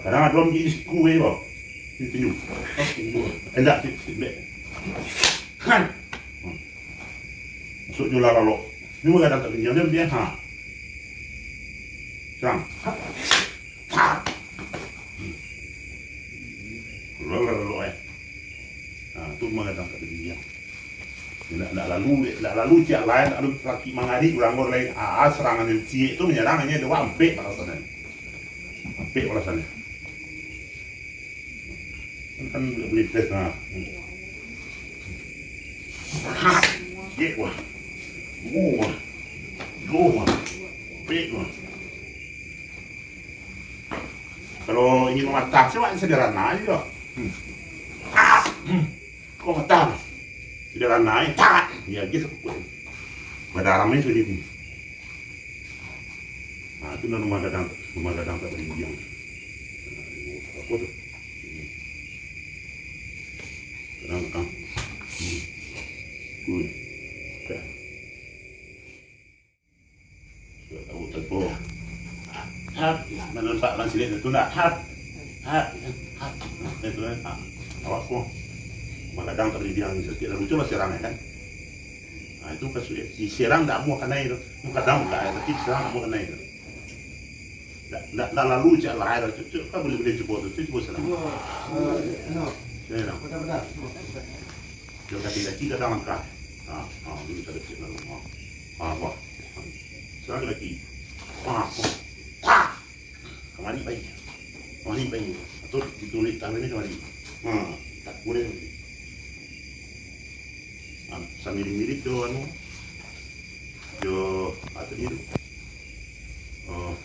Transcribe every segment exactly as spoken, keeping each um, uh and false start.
Kadang ado ambiak di siku, eh, bang. Sini tunjuk. Indak, sini, sini, dek. Han. Hmm. Masuk jo lah lalok. Ni mah kadang tak tunjuk dia, dia, ha. Serang. Ha. Ha. Hmm. Lah, lah, lalok, eh. Ha, tu mah kadang tak tunjuk dia. Indak, indak lalu, indak lalu ciek lain, lalu laki mangari urang ko lain. Ah, serangan ciek tu manyarang, hanya dua ampek balasan. Ampek balasan. Kan, kan buliah tes, nah. Ha, ciek, wah. Wah. Wah. Ampek, wah. Kalau ingin mamatah, cuma sederhana aja. Hmm. Ah, hmm. Kok matah? Sederhana aja. Tak. Ya, gitu. Badarah main sudah ni. Nah, itu nan rumah gadang, rumah gadang tak berinjang. Nah, apa tu? Kadang, ah. Hmm. Good. Dah. Sudah tahu tempo. Hap, nampak urang silik tu nak. Hap. Hap. Hap. Itu kan. Ha. Awak ko. Magadang tak boleh bilang ni, setiap lalu cuba serang, ya kan. Ha, itu kasus dia. Diserang tak amuah kanai tu. Kadang bukan, tapi diserang tak amuah kanai tu. Ndak, ndak, ndak lalu cak lah, dah cucuk kan boleh, boleh cuba tu, cuba serang. Serang. Dia kaki-kaki kadang langkah. Ha, ha, dulu tak ada cek lalu. Ha. Ha, wah. Serang lagi. Ha, ha. Ha. Kamari baik. Kamari baik. Atau ditulis tangan ni kamari. Ha, tak boleh. Ha, samiring-miring jo anu. Jo, apa tadi tu? Oh.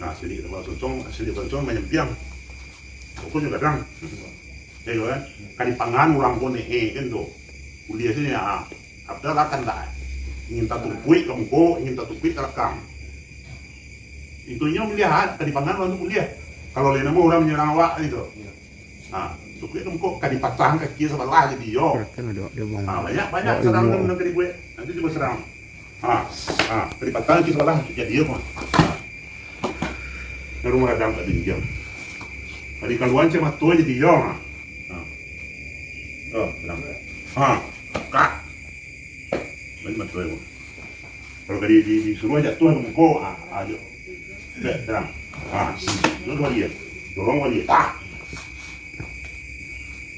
Nah, silik tempat soncong, silik soncong manyampiang. Pokoknya gadang. Ya, kan? Kan dipangan urang ko ni, eh, kan tu. Kuliah sini, ah. Abdallah kan tak. Ingin tatukuik ka muko, ingin tatukuik ka lakang. Intinyo malihat, ka dipangan urang tu kuliah. Kalau lain namo urang manyarang awak gitu. Ha, tukuik tu muko ka dipatahkan kaki sabalah jadi iyo. Ha, banyak, banyak sadang tu nan ka dibuek. Nanti cuba sadang. Ha, ha, ka dipatahkan kaki sabalah jadi iyo mah. Nan rumah gadang tak dinjam. Tadi kaluan cek mato jadi iyo mah. Ha. Oh, sadang. Ha, kak. Bali mato iyo mah. Kalau tadi di, disuruh jatuah ka muko, ah, ah, jo. Dek, tenang. Ah, si, dorong baliak. Dorong baliak. Tak.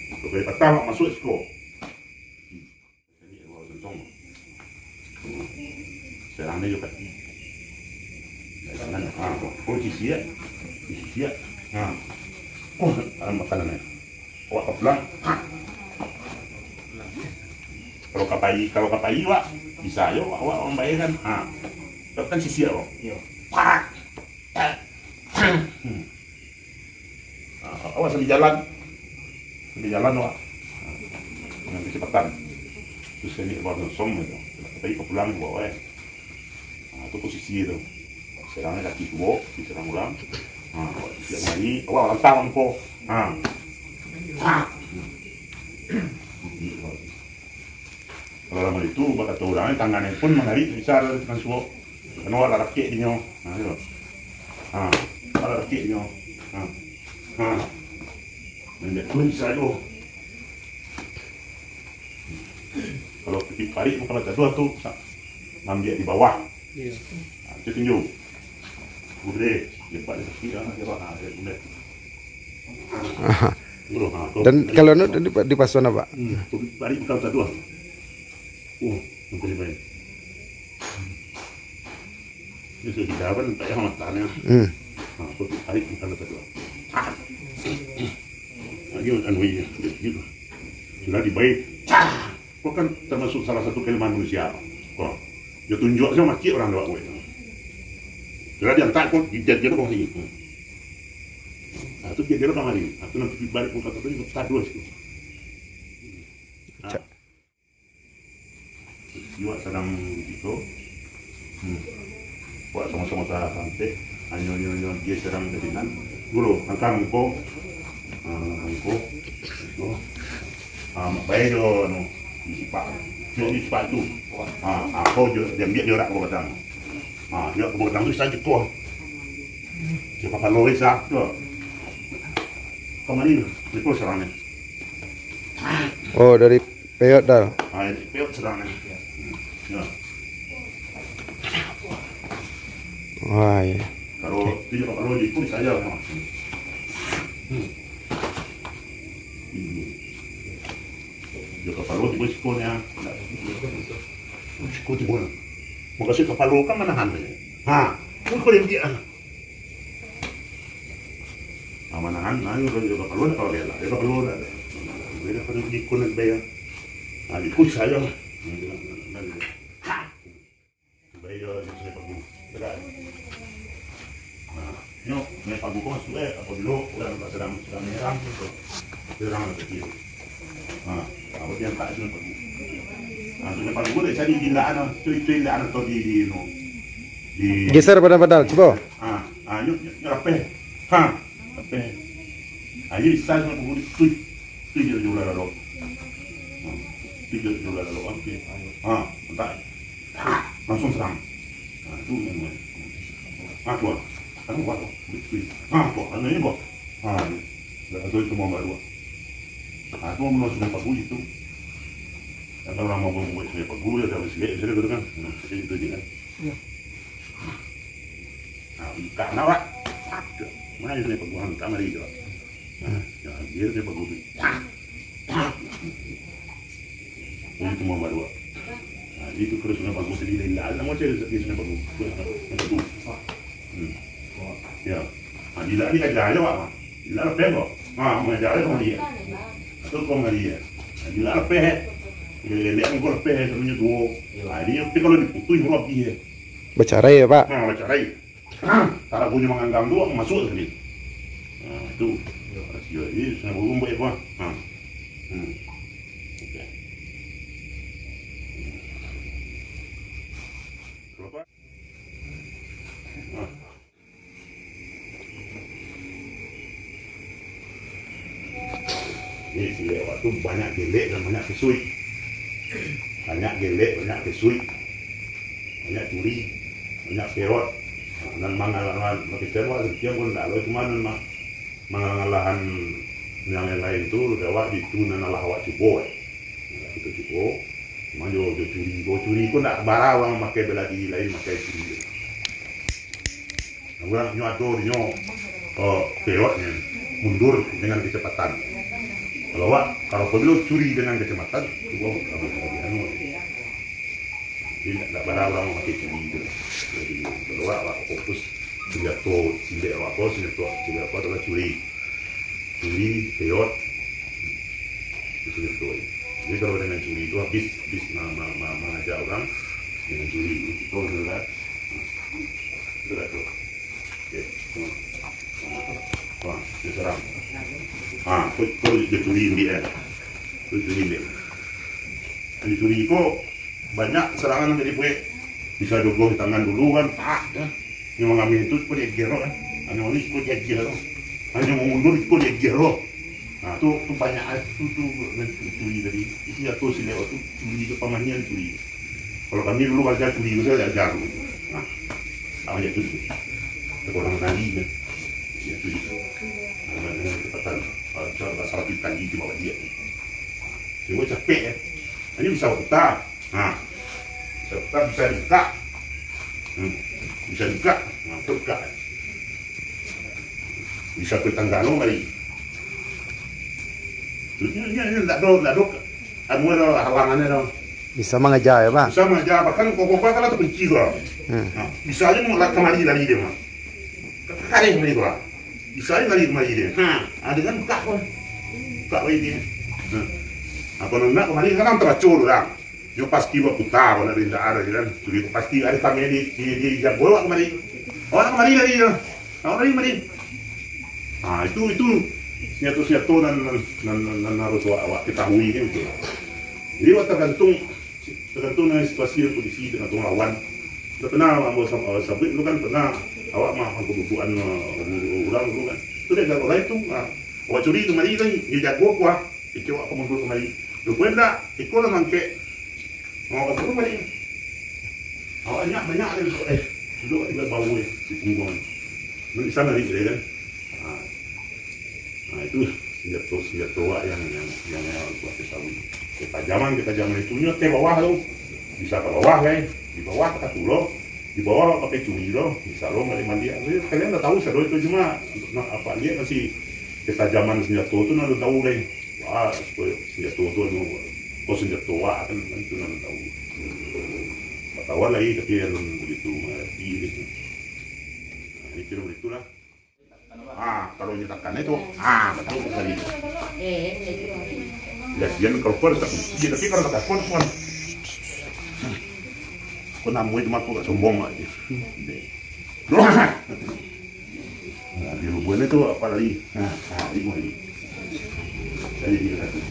Kalau tadi patah, masuk siko. Serang dia jo kaki. Tangan, ah, oh, sisiak. Sisiak. Ah. Oh, dalam makanan ni. Awak ka pulang. Kalau ka pai, kalau ka pai, wak, bisa jo awak, awak mambayar kan. Ha. Tapi kan sisiak, wak. Iyo. Pak. Hmm. Ha, awak sambil jalan. Sambil jalan, wak. Ha. Dengan kecepatan. Terus kami ke bawah kosong gitu. Tapi ka pulang, wak, eh. Ha, tu posisi tu. Serangnya kaki tuo, diserang urang. Ha, awak siap mari, awak lantang muko. Ha. Ha. Kalau dalam hal itu, bakato urang, tangan pun manarik bisa dari tangan suok. Karena awak lah rakik dinyo. Ha, iyo. Ha, awak lah rakik dinyo. Ha. Ha. Dan dia pun bisa jo. Kalau pitih parik bukan bataduah tu, sa-, mambiak di bawah. Iyo. Ha, itu tunjuk. Boleh, cepat dia sakit lah, dia, ha, dia boleh. Aha. Bro, ha, tu. Dan kalau anu tadi, Pak, di pasuan apa? Hmm, tu parik bukan bataduah. Oh, nanti dia main. Dia sudah tidak apa, tak payah makan, ya. Hmm. Ha, tu parik bukan bataduah. Ha. Lagi anu, iya, gitu. Sudah dibaik. Kau kan termasuk salah satu kelemahan manusia. Kau, dia tunjuk saja maki orang dua kau itu. Sudah diantak kau, dia, dia kau sini. Nah, tu dia, dia kau hari. Nah, tu nanti balik pun kata tu, dia taduh situ. Nah. Iwak sadang di situ. Hmm. Buat sama-sama ta-, tampek. Hanyo, hanyo, hanyo, dia sadang ka sinan. Guru, angkang muko. Ah, muko. Oh. Ah, mak bae jo, anu, di sipak. Tengok di sipak tu. Ah, ah, kau jo, dia ambiak jo rak kau batang. Ah, jo kau batang tu, sajo kau. Yo kapalo Isa tu. Kamari ni, iko sarang ni. Oh, dari peot dah. Ah, ini peot sarang ni. Ya. Wah, iya. Kalau tu jo kapalo di iko sajo. Hmm. Hmm. Jo kapalo tibo siko ni, ah. Siko tibo. Makasih kapalo kan manahan ni. Ha, iko yang dia. Ah, manahan, nah, yo, yo, kapalo nak, kalau bela, yo, kapalo nak. Bela pada di iko nak bayar. Ah, di iko sajo. Bayar di Sungai Pagu. Dekat. Nah, nyo, Sungai Pagu ko masuak, eh, apabilo urang sedang, sedang menyerang tu. Menyerang kecil. Ha, apa yang tak Sungai Pagu. Ha, Sungai Pagu ko dah jadi di indak ado, tu, tu indak ado tau di, di, no. Di Geser padal-padal, cubo. Ha, ha, nyo, nyo, nyo rapeh. Ha, rapeh. Ha, jadi bisa Sungai Pagu di, tu, tu je, je ulah lalu. Ha, tu je, je ulah lalu. Okey. Ha, mantap. Ha, langsung serang. Ha, tu memang. Ha, tu lah. Anu, buat apa? Betul. Ha, tu, anu ni, buat. Ha, ni. Dah tu semua baru. Ha, tu memang Sungai Pagu itu. Kan orang mau buat Sungai Pagu, ya, dah bersilik, bersilik tu kan. Hmm, jadi itu je kan. Ya. Ha, buka nak, Wak. Mana Sungai Pagu? Ha, buka mari je, Wak. Ha, ya, dia Sungai Pagu tu. Ini semua baru, Wak. Ha, itu terus Sungai Pagu sendiri, lain lah. Nama saya Sungai Pagu? Sungai Pagu. Hmm. Ya. Ha, bila ni kaja aja, Wak. Bila lah pen, Wak. Ha, mengaja aja sama dia. Atau kau mengaji ya. Ha, bila lah pen, eh. Bila lelek kan kau lah pen, eh, sebenarnya tu. Ha, dia, tapi kalau diputus, baru habis, eh. Bacarai ya, Pak? Ha, bacarai. Taragonyo manganggang tu, masuak tadi. Ha, tu. Rasio. Jadi, Sungai Pagu buat apa? Ha. Hmm. Okey. Berapa? Ha. Jadi, silek awak tu banyak gelek dan banyak pesuik. Banyak gelek, banyak pesuik. Banyak curi, banyak peot. Nah, nan mangalahan, makin peot, setiap pun ndak lo, cuma nan ma-, mangalahan yang lain-lain tu, awak di tu nan alah awak cubo, eh. Nah, kito cubo, cuma jo, jo curi, jo curi ko ndak bara urang makai bela diri lain, makai curi. Urang nyo ado dinyo, eh, peot nyo mundur dengan kecepatan. Kalau awak, kalau pabilo curi dengan kecepatan, tu baru habis, habis anu. Jadi, ndak, ndak bara urang mamakai curi tu. Jadi, kalau awak, awak fokus senjato silek awak ko, senjato silek awak ko adalah curi. Curi, peot, itu senjato. Jadi, kalau dengan curi tu habis, habis ma-, ma-, ma-, mangaja urang dengan curi. Itu betul kan? Betul tak tu? Okey. Wah, dia serang. Ha, tu, tu dia curi indik, eh. Tu curi indik. Dia curi ko, banyak serangan nan jadi buek. Bisa dogoh di tangan dulu kan, tak, ya. Nyo mangamih tu, ko diagiah lo, kan. Nyo mangamih, ko diagiah lo. Nyo mamundur, ko diagiah lo. Nah, tu, tu banyak, eh. Tu, tu, tu curi tadi. Isi jatuah silek tu, curi tu, pamandian curi. Kalau kami dulu belajar curi tu, saya belajar dulu. Nah, tak banyak curi. Kurang tali kan. Ya, curi. Nah, dengan kecepatan. Kalau bisa, basah hati tali, cuma bajik. Cuma capek, eh. Hanya bisa putar. Ha. Bisa putar, bisa dibuka. Hmm. Bisa dibuka. Ha, terbuka. Bisa ke tangga lo mari. Ini, ini, ini ndak ada, ndak ada. Anu ada halangannya dah. Bisa mangaja ya, Pak? Bisa mangaja. Bahkan kok-kok kalau terkunci tu lah. Hmm. Ha. Bisa aja mau lari kemari lari dia mah. Kareh mari tu lah. Bisa aja lari kemari dia. Ha. Ha, dengan buka pun. Buka baik dia. Ha. Apa nak kemari kan teracur lah. Nyo pasti baputa, kalau nak pindah arah je kan. Jadi pasti ada kami di, di, di jago awak kemari. Awak nak kemari lagi tu. Awak lagi kemari. Ha, itu, itu senjata-senjata nan, nan, nan, nan, nan harus awak, awak ketahui kan itu. Jadi awak tergantung, tergantung dengan situasi dan kondisi, tergantung lawan. Dah pernah ambo sam-, sabuik dulu kan, pernah awak mah kebubuhan, uh, urang dulu kan. Tu dia jago lain tu. Ha. Awak curi kemari kan, dia jago kuah. Kecek awak ka mundur kemari. Rupo indak, iko lah mangkek. Awak ka turun balik. Awak banyak, banyak lagi, eh, duduak di bawah, eh, di pungguang. Di sana di kan. Nah, nah, itu senjato, senjato awak yang, yang, yang, yang waktu tahu. Ketajaman, ketajaman itu nyo ke bawah tu. Bisa ke bawah kan. Di bawah ka tulo. Di bawah pakai curi lo. Bisa lo mandi-mandi. Kalian dah tahu sado itu cuma nak apa lihat masih ketajaman senjato tu nak tahu kan. Wah, supaya senjato tu anu, kok senjato awak kan, kan itu nak tahu. Pengetahuan lagi tapi yang begitu mengerti gitu. Nah, ini kira begitulah. Ah, kalau nyatakan itu, ah, betul sekali. Latihan kalau kau tak kunci, tapi kalau tak kau pun, kau namu itu mah kau tak sombong aja. Nah, di rubuhan itu apa lagi? Nah, nah, itu lagi. Jadi, kita tu.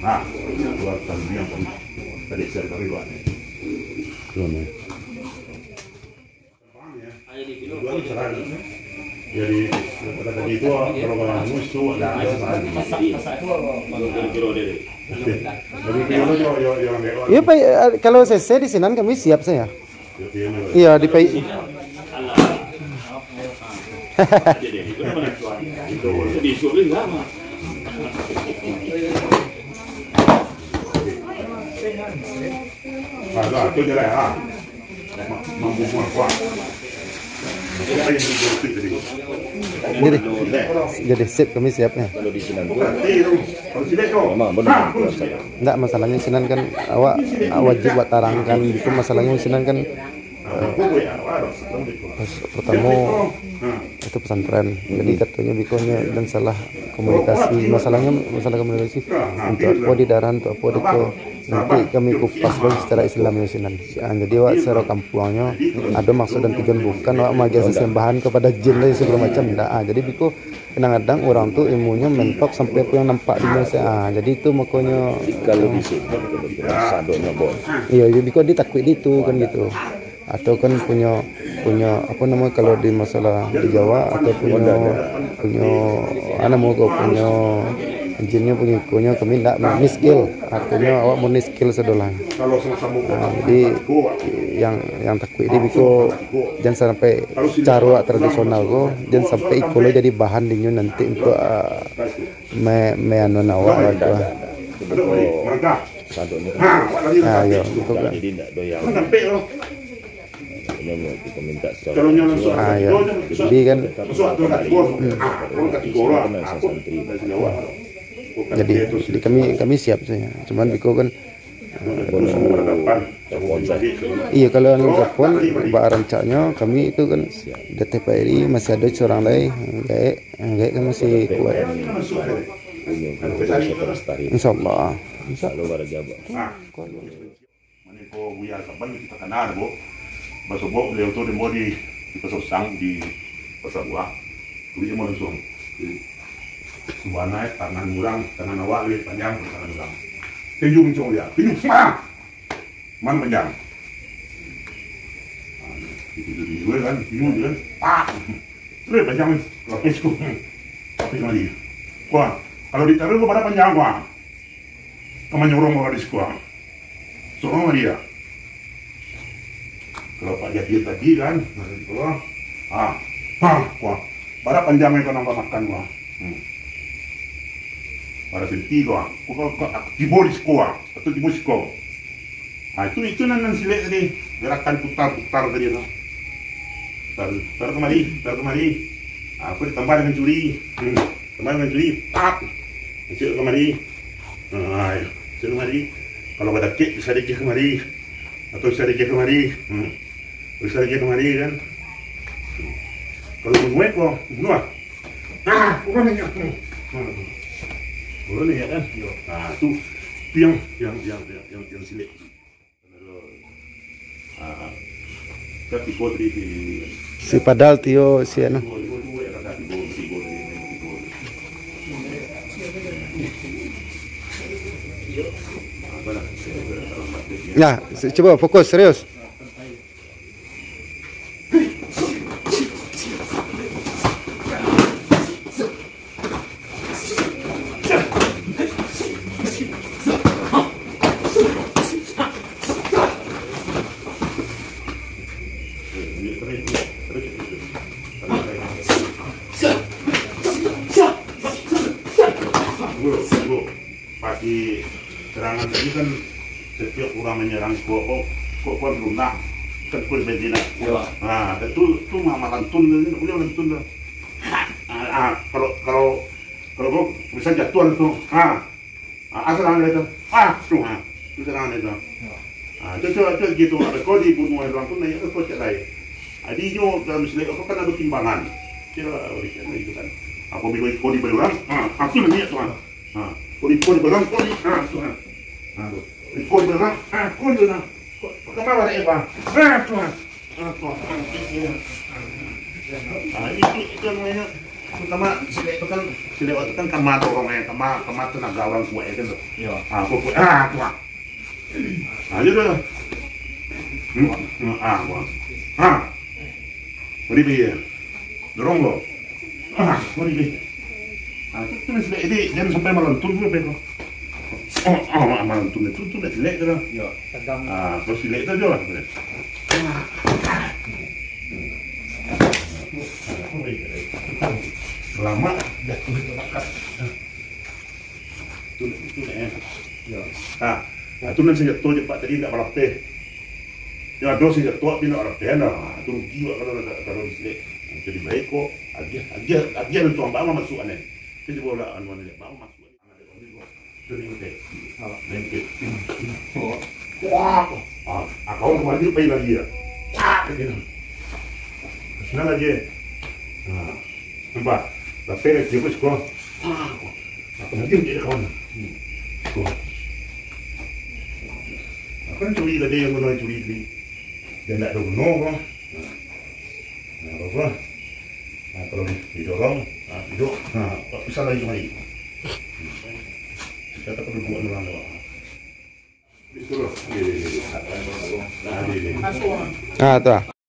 Nah, ini keluar tadi yang tadi saya dari luar ni. Belum ya. Jadi, pada tadi itu, kalau orang anu itu ada, ada kesalahan. Jadi, kalau yo, yo, yo, yo, Iya, Pak, eh, kalau C C di sinan kami siap saja. Iya, di P I. Jadi, jadi sip, kami siap nih. Kalau di sinan tu, memang benar. Ndak, masalahnya sinan kan awak, awak wajib buat tarangkan gitu. Masalahnya sinan kan, eh, pas pertama itu pesantren. Jadi katanya bikonyo dan salah komunikasi. Masalahnya masalah komunikasi. Untuk apa di daerah, untuk apa di ko. Nanti kami kupas lagi secara Islamnya sinan. Ah, jadi awak secara kampuangnyo ada maksud dan tujuan bukan awak magiah sesembahan kepada jin dan segala macam. Ndak. Ah, jadi biko kadang-kadang urang tu ilmunyo mentok sampai apo yang nampak di inyo se-, ah, jadi itu makonyo. Kalau di sini, sadonyo, Bon. Iyo, iyo, biko dia takuik di itu kan gitu. Atau kan punyo, punyo apo namo kalau di masalah di Jawa, atau punyo, punyo, ah, namo ko, punyo jinnyo, punyo ikonyo, kami ndak murni skill. Artinyo awak murni skill sadolah. Ah, jadi yang, yang takuik di biko jan sampai caro tradisional ko, jan sampai iko lo jadi bahan dinyo nanti untuk, ah, me-, me-, anu awak lah tu. Ah, iyo, betul kan. Jadi ndak doyan. Inyo minta secara Ah, iyo. Jadi kan, hmm. Jadi, jadi kami, kami siap saja. Cuman biko kan, iyo, kalau anu telepon, bak rancaknyo kami itu kan di T P R I masih ada surang lai, gaek, gaek kan masih kuat. Insyaallah. Insyaallah. Mane ko Buya Saban kito kanal, Bo. Basobok beliau tu demo di, di Pasar Usang, di Pasar Buah. Kulik demo langsuang. Jadi, subanai tangan urang, tangan awak labiah panjang dari tangan urang. Tinju muncul dia. Tinju, sma! Man panjang. Nah, itu tu tinju kan, tinju kan. Pak! Terus panjang, lapis ku. Lapis mari. Wah, kalau ditaruh ko bara panjang, wah. Ka manyorong urang di siko. Sorong dia. Kalau Pak Jadil tadi kan, nah, di bawah. Ah, ah, wah. Bara panjang ko nang makan, wah. Hmm. Bara senti ko, ah. Ko, ko, ko, tibo di siko, ah. Atau tibo siko. Ah, itu, itu nan, nan silek tadi. Gerakan putar-putar tadi tu. Putar, putar kamari, putar kamari. Ah, ko ditambah dengan curi. Hmm. Tambah dengan curi, pap. Masuk kamari. Ah, iyo. Masuk kamari. Kalau badakek, bisa dikeh kamari. Atau bisa dikeh kamari. Hmm. Bisa dikeh kamari, kan. Kalau bunuh, ko bunuh, ah. Ah, urang nanya. Hmm. Hmm. Urang nanya, kan. Iyo. Ah, tu, tu yang, yang, yang, yang, yang, yang silek. Si Padal tio si anu. Nah, si-, coba fokus, serius. Jadi kan setiap urang manyarang ko, ko, ko, ko lunah, kan ko dibagi nak. Iyo. Ha, tu, tu mah malantun tu, ndak buliah malantun tu. Ha, ha, kalau, kalau, kalau ko bisa jatuah tu. Ha. Ha, asal tangan dia tu. Ha, tu, ha. Bisa tangan dia tu. Iyo. Ha, tu, tu, tu gitu. Kalau ko dibunuah urang tu, naiak ko cak lain. Jadi inyo dalam Silaik ko kan ado timbangan. Kiro, itu kan. Apabila ko dibari urang, ha, ha, tu naiak tu, ha. Ha, ko di, ko di balang, ko di, ha, tu, ha. Ha, tu. Ko di balang, ha, ko di balang. Ko, ko ka ma barek, Bang? Ha, tu, ha. Ha, tu, ha. Ha, itu, itu namonyo, utama Silaik tu kan, Silaik tu kan kama dorong, eh, kama, kama tanaga urang kuaik, eh, kan tu. Iyo. Ha, ko, ko, ha, tu, ha. Ha, iyo tu. Hmm, ha, tu, ha. Ha. Ko di pi, eh. Dorong ko. Ah, ko di. Ah, tu, tu, sudah, jadi, jan sampai malantun tu, ko. Oh, oh, malantun tu, tu, dah Silaik tu lah. Yo, tegang. Ah, kalau Silaik tu aja lah. Lama, dah, tu, dah, dah. Tu, tu, eh. Yo. Ah, ah, tu nan senjato je, Pak, tadi ndak balapeh. Yo, ado senjato, tapi ndak balapeh, nah. Ah, tu rugi, Pak, kalau, kalau di Silaik. Jadi, baik ko, agiah, agiah, agiah tu, Pak, masuak, aneh. Kita cuba lah, anu, anu, Pak, masuak. Jadi, oke. Ah, lengket. Oh. Wah, ah, ah, kawan kemarin pai lagi ya. Wah, gitu. Senang aja. Nah, nampak? Tapi dia pun suka. Wah, apa lagi dia kawan? Hmm. Tuh. Apa yang curi tadi, yang guna curi tadi? Dia ndak ada guna apa? Nah. Nah, apa? Nah, kalau di, didorong, nah, duduk. Nah, bisa lagi kembali. Kita tak perlu buat orang lewat. Disuruh. Iya, iya, iya. Nah, iya, iya. Ah, tu lah.